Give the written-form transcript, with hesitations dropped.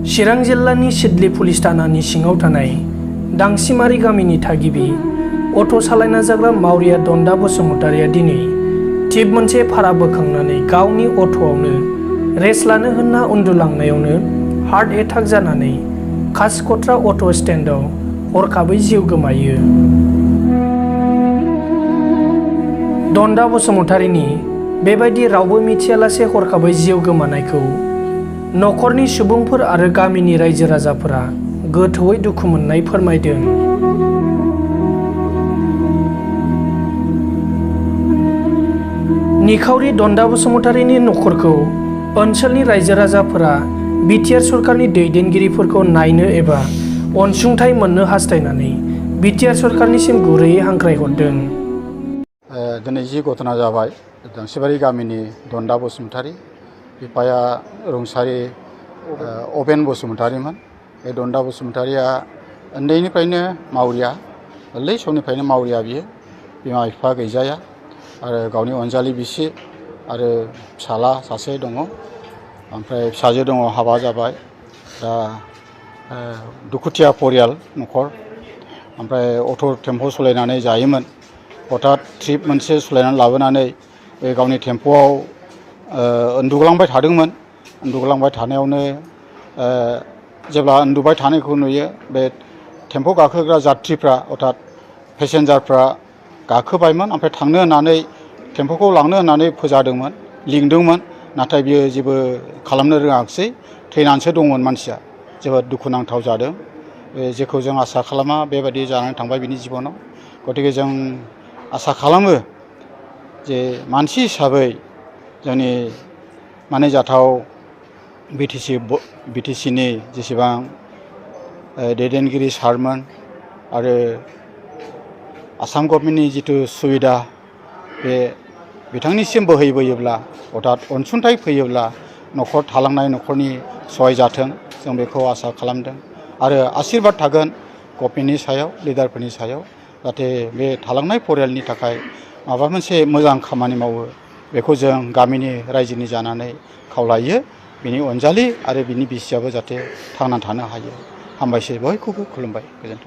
चिरां जिल्लानि Siddeley police थानानि सिङाव थानाय दांसिमारि गामिनि थागिबि अट' सालायना जाग्रा मावरिया दन्दा बसुमतारिया दिनै थिब मोनसे भारा बोखांनानै गावनि अट'आवनो रेस्ट लानो होनना उन्दुलांनायावनो हार्ट एटाक जानानै कासिकत्रा अट' स्टेन्डआव हरखाबै जिउ गोमायो। दन्दा बसुमतारिनि बेबायदि रावबो मिथियालासे हरखाबै जिउ गोमानायखौ नखरनि सुबुंफोर आरो गामिनि रायजो राजाफोरा गोथौयै दुखु मोननाय फोरमायदों। निखावरि दन्दा बसुमतारिनि नखरखौ ओनसोलनि रायजो राजाफोरा बिटिआर सरकारनि दैदेनगिरिफोरखौ नायनो एबा अनसुंथाइ मोननो हास्थायनानै बिटिआर सरकारनिसिम गुरैयै हांख्रायहरदों। दिनै जि घटना जाबाय दांसिमारि गामिनि दन्दा बसुमतारि बिफाया रुंसारि अबेन बसुमतारिमोन। बे दन्दा बसुमतारिया उन्दैनिफ्रायनो मावरिया, गोरलै समनिफ्रायनो मावरिया बियो। बिमा बिफा गैजाया आरो गावनि अनजालि बिसि आरो फिसाला सासे दङ, ओमफ्राय फिसाजो दङ, हाबा जाबाय। दा दुखुथिया परियाल न'खर। ओमफ्राय अट' टेम्प' सालायनानै जायोमोन। हठात ट्रिप मोनसे सालायनानै लाबोनानै बे गावनि टेम्प'आव उन्दुग्लांबाय थादोंमोन। उन्दुग्लांबाय थानायावनो जेब्ला उन्दुबाय थानायखौ नुयो, बे टेम्प' गाखोग्रा जात्रिफ्रा अर्थात पेसेन्जारफ्रा गाखोबायमोन। ओमफ्राय थांनो होननानै टेम्प'खौ लांनो होननानै फोजादोंमोन, लिंदोंमोन, नाथाय बियो जेबो खालामनो रोङाखिसै। थैनानैसो दंमोन मानसिया। जोबोद दुखुनांथाव जादों। जेखौ जों आसा खालामा बेबायदि जानानै थांबाय बिनि जिबनाव। गतिके जों आसा खालामो जे मानसि हिसाबै जोंनि मानिजाथाव बिटिसिनि जेसेबां दैदेनगिरि सारमोन आरो आसाम गभर्नमेन्टनि जिथु सुबिदा बे बिथांनिसिम बोहैबोयोब्ला अर्थात अनसुंथाइ फैयोब्ला न'खर थालांनाय न'खरनि सहाय जाथों, जों बेखौ आसा खालामदों। आरो आशीर्बाद थागोन गभर्नमेन्टनि सायाव, लिडारफोरनि सायाव, जाहाथे बे थालांनाय परियालनि थाखाय माबा मोनसे मोजां खामानि मावो। बेखौ जों गामिनि रायजोनि जानानै खावलायो। बिनि अनजालि आरो बिनि बिसियाबो जाहाथे थांनानै थानो हायो। हामबायसै, बयखौबो खुलुमबाय, गोजोन्थों।